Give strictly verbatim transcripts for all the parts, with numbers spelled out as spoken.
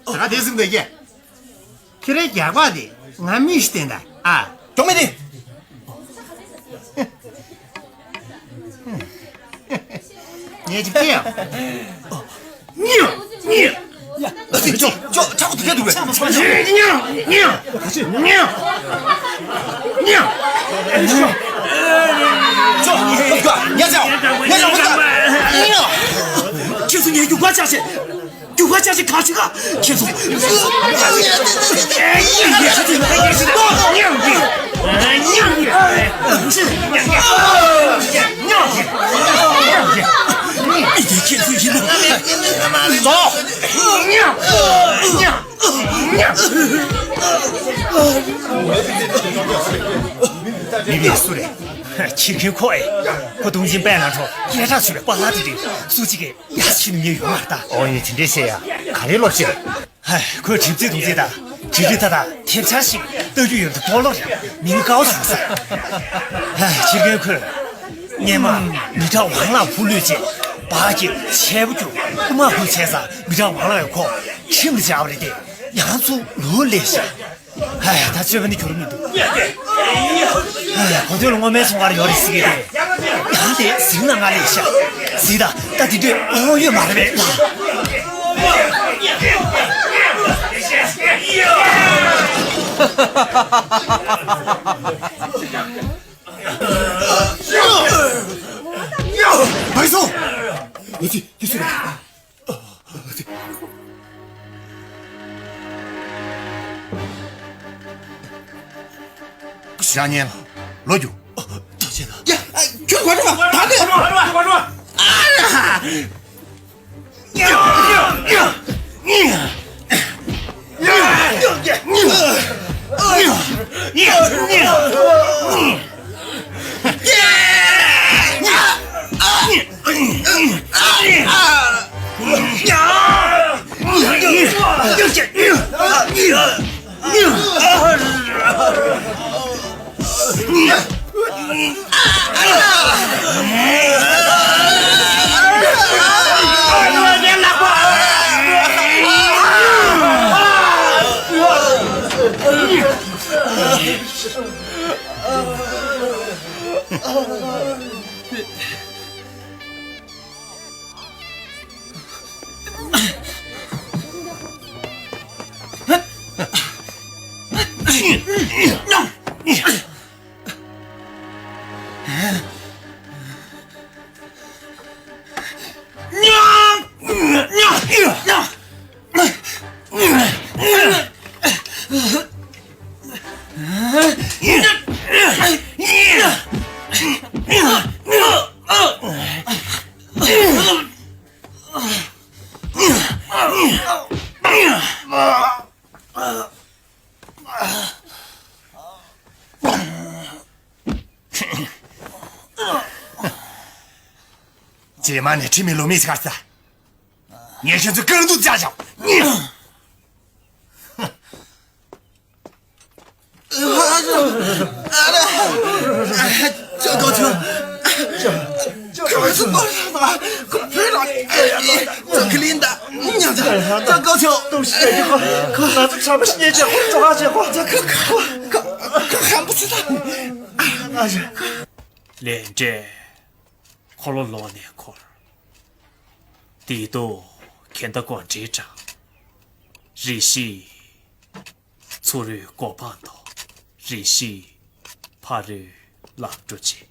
ད་དེ་ཟིན་འདོད་ཀྱི། ཁྱེད་རའི་རྒྱགས་པ་དེ་ང་མི་ཤི་བསྟན་ད་ཨ། གྱོང་མེད་དེ། ངས་ཅིག་བལྟས་ཡ། ཉིང་ཉིང་། ཅོ་ཅོ་ཆག་ཏུ་བལྟས་འདུག་པས། ཉིང་ཉིང་ཉིང་། ཅོ་ཉ་ཅ་ཉ་ཅ་ཉ་ཅ། ཁྱེད་ཚོ་ངའི་རྒྱུག་པ་བཅག་བྱས། རྒྱུག་པ་བཅག་བྱས་གང་བྱེད་ག་ཁྱེད་ཚོ། མི་དེ་ཁྱེད་ཚོ་ཡིན་ནམ། མི་དེ་སུ་རེད། ཁྱི་ཁྱི་ཁོ་ཨེ། ཁོ་དུང་ཆེན་པད་ལ་འགྲོ་སྐད་གྲགས་ཆོད་པའི་པཱ་ལགས་དེ་དུས་སུ་གཅིག་གིས་ཡ་ཁྱི་ནི་ངས་ཡོད་མ་རེད་ད། ཨོ་ཡིན་དེ་འདྲས་བཤད་ཡ། ག་རེ་ལོབས་ཤིག་རེད། ཧ། ཁོས་གྲིབ་ཙེ་དུང་ཙེ་དང་གྲི་གུ་ད་དང་ཐེབས་ཆག་ཞིག་ལྟ་རྒྱུ་ཡོད་འདུག་ཐོག་ལོག་རེད། མིང་ཀའོ་ཟེར་ས། ཧ། ཕྱིར་རྒན་ཁོས། སྔོན་མ་མི་དྲག་ཝང་ལགས་ཕུ་ལུས་བྱས་སྦག་གིས་ཆས་པོ་རྒྱུག་རྐུ་མ་ཕུ་བྱས་ཙང་མི་དྲག་ཝང་ལགས་ཡང་ཁོ་ཁྲིམས་ལ་སྦྱར་བ་རེད་དེ། ཡང་ཚུར་ལོག་སླེབས་ཤག་ཧ་ཡ། ད་སྤྱོད་པ་ནི་འགྱུར་མི་འདུག་ཧ་ཡ། གོ་ཐོས་ལ་སྔོན་མའི་ཚོང་ཁང་ཡོད་རེད་ཟེར་གི་རེད། ཡང་དེ་གཟིགས་ན་ང་ལས་ཤ་གཟིགས་ད། ད་དེ་དུས་དབང་ཡོད་མ་རེད་པས་ལ། ཕར་སོང་། ཡ་ཅི་དེ་སུ་རེད། ཞག་ཉལ་ལོ་རྒྱུ། ད་བྱས་ན། ཡ། ཁྱོད་གོ་ཐོས་ད་ནི། རྗེས་མ་ནས་ཁྲིམས་མེད་ལུགས་མེད་ཟེར་ག་ས། ངས་ཁྱེད་ཚོ་རྐང་དུ་བཅག་བཞག་ཅོ་གོ་ཆོ། ཁོ་ཚོ་པར་ལ་ཁོ་བོད་ལ་ཙོ་ཁི་ལིན་ད་ཉང་ཚ་ཙོ་གོ་ཆོ། ཏུང་ཞི་ཡ་ཁོ་ཁོ་ང་ཚོ་ཁྲམ་པ་ཤི་ཉེ་ཆེ་ཁོ་ཅོ་ག་ཆེ་ཁོ་ཁོ་ཁོ་ཁོ་ཧམ་པ་ཆེ་ད། ལས་འབྲས་འཁོར་ལོ་ལོག་ནས་འཁོར། དེ་དོ་གན་ད་གོ་འདྲེ་དྲག་རེ་ཞིག་ཚུ་རོལ་གོ་འཕང་མཐོ། རེ་ཞིག་ཕ་རོལ་ལམ་འགྲོ་བྱེད།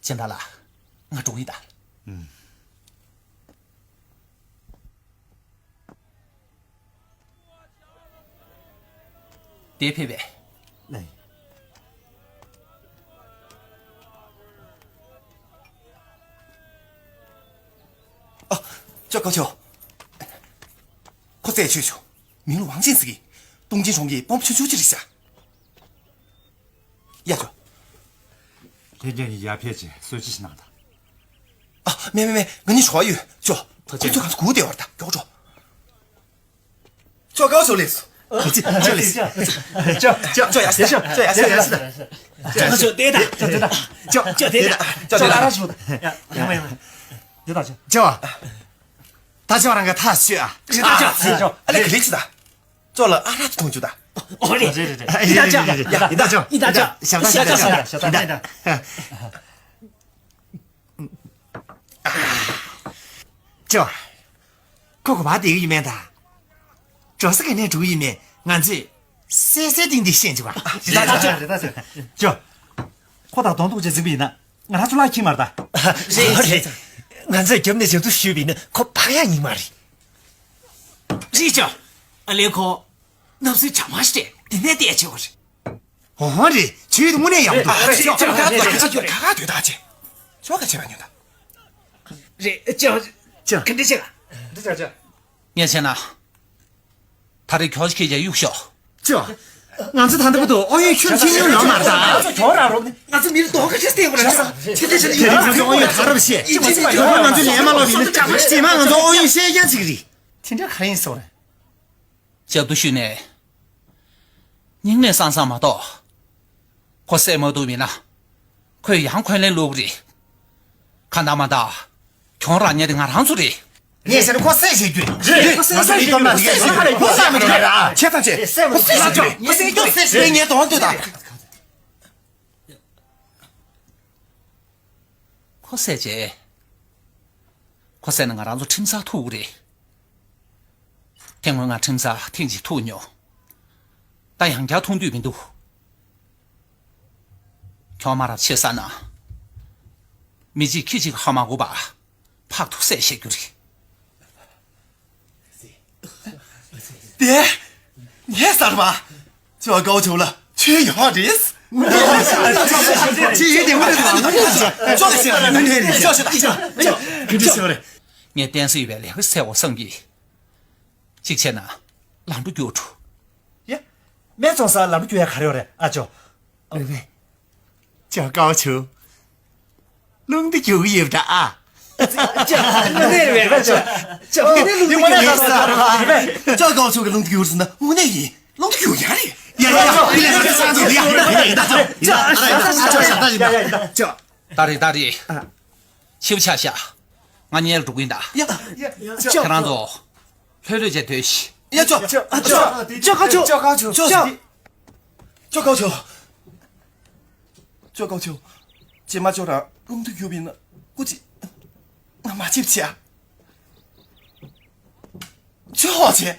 སྦྱིན་བདག་ལགས། ང་འགྲོ་གི་ཡིན་ད། ཨུམ། དེ་ཕེབས་པས། ཨེ། ཨ། ཅོ་གོ་ཆོ། ཁོ་རྩད་ཆོད་ཆོག་མིང་ལ་ཝང་ཅན་ཟེར་གི། ཏུང་ཅིན་གྲོང་གི་སྤོམ་ཆུང་ཆུང་ཅིག་རེད་ཤག་ཡ་ཅོ། ཁྱེད་རྒན་གྱི་ཡར་ཕེབས་ཀྱི་གསོལ་ཇ་ཞིག་གནང་དང་། ཨ། མེད་མེད་མེད། ང་གཉིས་ཞོགས་ཡོད་ཅོ། ཐུགས་རྗེ་ཆེ། ཁོ་ཚོ་གང་ཚོ་སྒུག་བསྡད་པ་རེད་ད། མགྱོགས་འགྲོ། ཅོ་ཀའོ་ཆོ་ལེགས་སོ། ཅོ་ཅོ་ལེགས་སོ། ཅོ་ཅོ་ཅོ་ཡ་ཤ་ཅོ་ཡ་ཤ་ཡ་ཤ། ཅོ་ཅོ་དེ་ད་ཅོ་དེ་ད་ཅོ་ཅོ་དེ་ད་ཅོ་ཅོ་ཨ་ར་ཤུ་ད། ཡ་ཡ་མ་ཡ་མ། དེ་ད་ཅོ་ཅོ། ད་ཅོ་རང་ག་ཐག་ཆོད་ཨ། ཅོ་ད་ཅོ་ཅོ། ཨ་ལེ་ག་ལེ་ཅི་ད། ཅོ་ལ་ཨ་ར་ཐུང་ཅུ་ད། ཨོ་རེད། རེད་རེད་རེད། ཡི་ད་ཅོ་ཡི་ད་ཅོ་ཡི་ད་ཅོ་ཡི་ད་ཅོ། ཞབས་ད་ཞབས་ད་ཞབས་ད་ཞབས་ད། ཅོ། ཁོ་གོ་མ་དེ་གི་ཡིན་མེད་ད། ཅོ་ས་ག་ནས་འགྲོ་གི་ཡིན་མེད་ང་ཚོས་གསལ་གསལ་ཏིང་ཏིང་ཤེས་འཇུག་ག་རེད་ད་ཅོ་རེད་ད་ཅོ། ཅོ། ཁོ་དང་གདོང་ཐུག་བྱེད་འཛིན་པ་ཡིན་ན་ང་རང་ཚོ་ལ་ཁྱིམ་མར་ད། རེད་རེད། ང་ཚོས་རྒྱབ་ནས་བྱང་ཐུག་ཞུས་པ་ཡིན་ན་ཁོ་ཕར་ཡག་ཉིན་མ་རེད། རེད་ཅོ། ཨ་ལེ་ཁོ། གནམ་སའི་བྱ་མ་ཞིག་སྤྲད་དེ་ནས་བལྟས་ཆེ་བ་རེད། འོ་རེད། ཆུའི་དངོས་གནས་ཡག་པོ་འདུག་ཨ་རེད་ཅོ་ཅོ་ཅོ་ཅོ་ཅོ་ཅོ་ཅོ་ཅོ་ཅོ། ཅོ་ག་བྱེད་པ་ཉོན་ད། རེད་ཅོ། ཅོ་ག་འདྲ་བྱེད་ག་ངས་བྱས་ན། ད་རེས་གྱོང་ཞིག་ཁྱེད་ཀྱང་གཡུག་ཤོག་ཅོ། ང་ཚོ་ད་ལྟ་བར་དུ་ཨོ་ཡོན་ཁྱོན་ཁྱེར་མྱོང་ཡོད་མ་རེད་ད། ང་ཚོ་མིར་རྡོག་ཁ་ཤས་བསྟན་དགོས་རེད་ཅོ། དེ་འདྲ་བྱས་ན་ཡོད་མ་རེད། ང་ཚོ་ཨོ་ཡོན་ད་རབ་ཤེས། ང་ཚོ་ལས་མ་ལོག་ཡིན་ན་རྗེས་མ་ང་ཚོ་ཨོ་ཡོན་བཤད་རྐྱང་ཅིག་རེད། དེ་འདྲ་ག་རེ་ཡིན་སོང་རེད། ལྕགས་རྡོ་ཤུལ་ནས། སྙིང་ནས་སང་སང་མ་གཏོགས། ཁོ་བསད་མ་ཐུབ་མིན་ན། ཁོས་ཡང་འཁོན་ལན་སློག་གི་རེད། གང་ལྟར་མ་ལྟར། གྱོང་རག་མཁན་དེ་ང་རང་ཚོ་རེད། ངས་བཤད་ན་ཁོ་བསད་བྱེད་རྒྱུ་རེད། རེད། ཁོ་བསད་བྱེད་རྒྱུ་རེད། ཁོ་བསད་བྱེད་རྒྱུ་རེད། ཁོ་བསད་མ་ཐུབ་རེད། ཁྱེད་ཐམས་ཅད་ཁོ་བསད་བྱེད་རྒྱུ་རེད། ཁོ་བསད་རྒྱུ་རེད། ངས་དོན་དུ་དང་། ཁོ་བསད་རྗེས། ཁོ་བསད་ན་ང་རང་ཚོ་ཁྲིམས་སར་ཐུག་གི་རེད། དེ་སྔོན་ང་ཁྲིམས་སར་ཐེངས་གཅིག་ཐུག་མྱོང་། ད་ཡང་བསྐྱར་ཐུག་འདོད་མི་འདུག་གྱོང་མ་རག་ཆེ་ས་ན། མི་གཅིག་ཁྱི་གཅིག་ཧ་མ་གོ་བ། ཕག་ཏུ་བསད་བཤད་རྒྱུ་རེད། དེ། ངས་གསར་པ། ཅོ་ཀའོ་ཆོ་ལ་ཆོས་ཡོད་རེད། ཅི་ཡིན་དེ་མ་རེད་དམ། ཅོ་ལ་ཤེས་རེད། ཅོ་ཤེས་དང་ཅོ་ཅོ་ཅོ་ཅོ་ཅོ་ཅོ། ངས་བསྟན་སྲིད་པའི་ལས་ཀ་ཟེར་བ་བསམ་གྱིས། གཅིག་བྱས་ན་ལམ་འགྲོ་རྒྱུགས་འགྲོ། ཡ། སྨད་འཚོང་སར་ལམ་འགྲོ་རྒྱུགས་ཡ་ག་རེ་ཡོད་རེད་ཨ་ཅོ། ཨོ་ཝེ། ཅོ་ཀའོ་ཆུ། རླུང་རྟ་རྒྱུག་གི་ཡོད་འདྲ་ཨ། ཅོ་ཀའོ་ཆུ་གི་རླུང་རྟ་རྒྱུག་ཟེར་ན་དངོས་གནས་ཡིན། རླུང་རྟ་རྒྱུག་ཡ་རེད། ཡ་ཡ་ཡ། ད་རེད་ད་རེད། ཆིབས་ཆ་བཞག་ང་གཉལ་འགྲོ་གི་ཡིན་ད། ཡ་ཡ། ཁྱེད་རང་ཚོ། ལྷོད་ལྷོད་བྱས་སྡོད་ཤིག་ཡ་ཅོ། ཅོ་ཅོ་ཅོ་ཀའོ་ཆུ། ཅོ་ཅོ་ཅོ་ཀའོ་ཆུ། ཅོ་ཀའོ་ཆུ། རྗེས་མ་ཅོ་རང་རླུང་རྟ་རྒྱུག་པ་ཡིན་ན་སྐུ་མཁྱེན། ང་མ་ཕྱིན་བྱས། ཅོ་བྱས།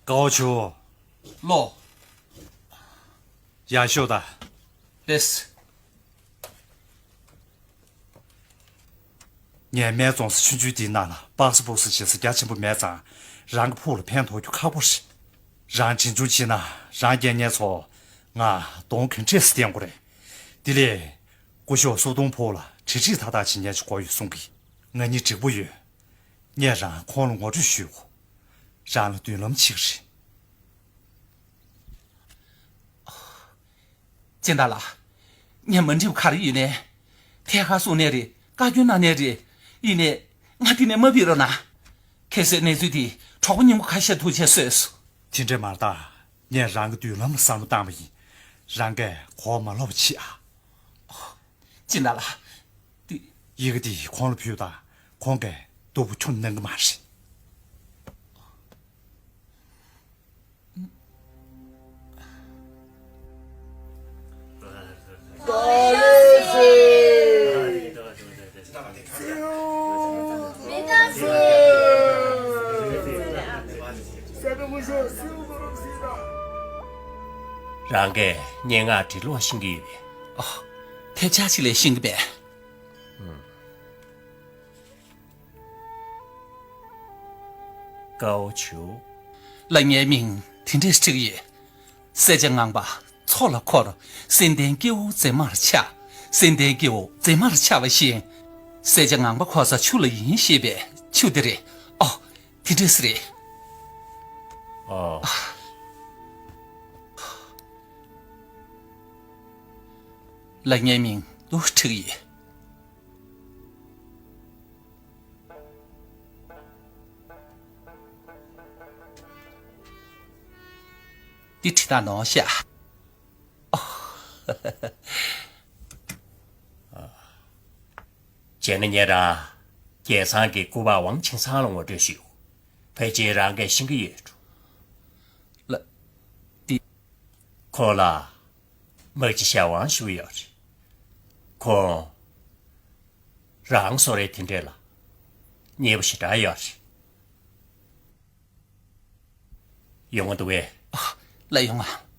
ཀའོ་ཆུ། ལོ། ཡར་ཤོག་ད། ལེས། ངས་སྨད་འཚོང་ས་ཆུང་ཆུང་འདིའི་ནང་ལ་སྤགས་ས་སྤོགས་ས་བྱེད་ས་རྒྱ་ཆེན་པོ་མེད་ཙང་རང་གི་ཕུགས་ལ་ཕན་ཐོགས་རྒྱུ་ཁག་པོ་རེད། རང་གྲོན་ཆུང་བྱེད་ན་རང་རྒྱལ་ངན་ཚོ་ང་གདོང་ག་འདྲས་སེ་བསྟན་དགོས་རེད། དེ་ལས་སྐུ་ཞབས་སུ་དུང་ཕོ་ལ་དྲིལ་ཁྲིད་ཐག་ཐག་བྱེད་མཁན་ཅིག་དགོས་ཡོད་གསུང་གི། ང་གཉིས་འགྲིག་པོ་ཡོད། ངས་རང་ཁོང་ལ་ངོ་སྤྲོད་ཞུས་གོ། རང་ལ་མདུན་ལམ་ཕྱེ་གི་རེད། སྦྱིན་བདག་ལགས། ངས་མ་འགྲིག་པ་ག་རེ་ཡིན་ནའི། ཐད་ཀར་གསུང་ནའི་རེད། བཀའ་བཀྱོན་གནང་ནའི་རེད། ཡིན་ནའི། ང་འདི་ནས་མ་ཕེབས་རོགས་གནང་། གལ་སྲིད་གནས་ཚུལ་འདི་གྲོགས་པོ་རྙིང་པ་ཁ་ཤས་ཐུག་རྗེས་བཟོས་སོང་། དེ་འདྲས་མ་རེད་ད། ངས་རང་གི་མདུན་ལམ་ལ་བསམ་བློ་བཏང་བ་ཡིན། རང་གིས་གོ་བ་མ་ལོག་པ་བྱེད་ཨ། སྦྱིན་བདག་ལགས། འདི། ཡི་གེ་འདི་ཁོང་ལ་ཕུལ་དང་། ཁོང་གིས་སྡུག་པོ་ཁྱོན་གནང་གི་མ་རེད། རང་གིས་སྙན་ངག་འབྲི་ཀློག་ཤེས་ཀྱི་ཡོད་པས། ཨོ། ཐབས་ཆག་ཅིག་ལས་ཤེས་ཀྱི་པས། ཀའོ་ཆུ། ལགས་ངའི་མིང་དེ་འདྲས་བྲིས་ཡོད། སེར་སྐྱ་ངང་པ་མཚོ་ལ་འཁོར། སེམས་ལྡན་སྐྱེ་བོ་མཛེས་མར་ཆགས། སེམས་ལྡན་སྐྱེ་བོ་མཛེས་མར་ཆགས་པ་བཞིན། སེར་སྐྱ་ངང་པ་འཁོར་ས་ཆུ་ལ་ཡིན་ཞེས་པའི་ཆུ་དེ་རེད། ཨོ། དེ་འདྲས་རེད། ཨོ། ལགས་ངའི་མིང་དུ་བྲིས་ཡོད། འདི་བྲིས་སྟངས་ནོར་ཤག། བྱས་ན་ངེད་རང་རྒྱལ་ཚང་གི་སྐུ་པར་ཝང་ཆིང་ཚང་ལ་ངོ་སྤྲོད་ཞུ། ཕལ་ཆེར་རང་གིས་ཤེས་ཀྱི་ཡོད་འགྲོ། ལགས། འདི། ཁོ་ལ་དམག་སྤྱི་ཞའོ་ཝང་ཞུ་ཡོད་རེད། ཁོང་རང་སོ་རེད། དེ་འདྲས་ལ་མཉེས་པོ་ཞེ་དྲག་ཡོད་རེད། ཡོང་གི་འདུག་གས། ཨ། ལགས་ཡོང་ང་།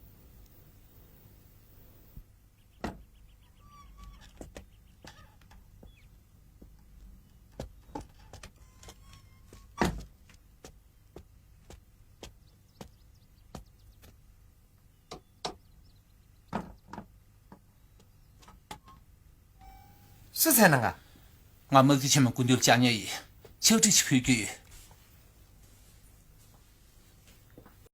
སུ་ཟེར་ན་ང་། ང་དམག་སྤྱི་ཆེན་མོ་སྐུ་མདུན་ལ་བཅར་མཁན་ཡིན། ཕྱག་བྲིས་ཤིག་ཕུལ་རྒྱུ་ཡོད།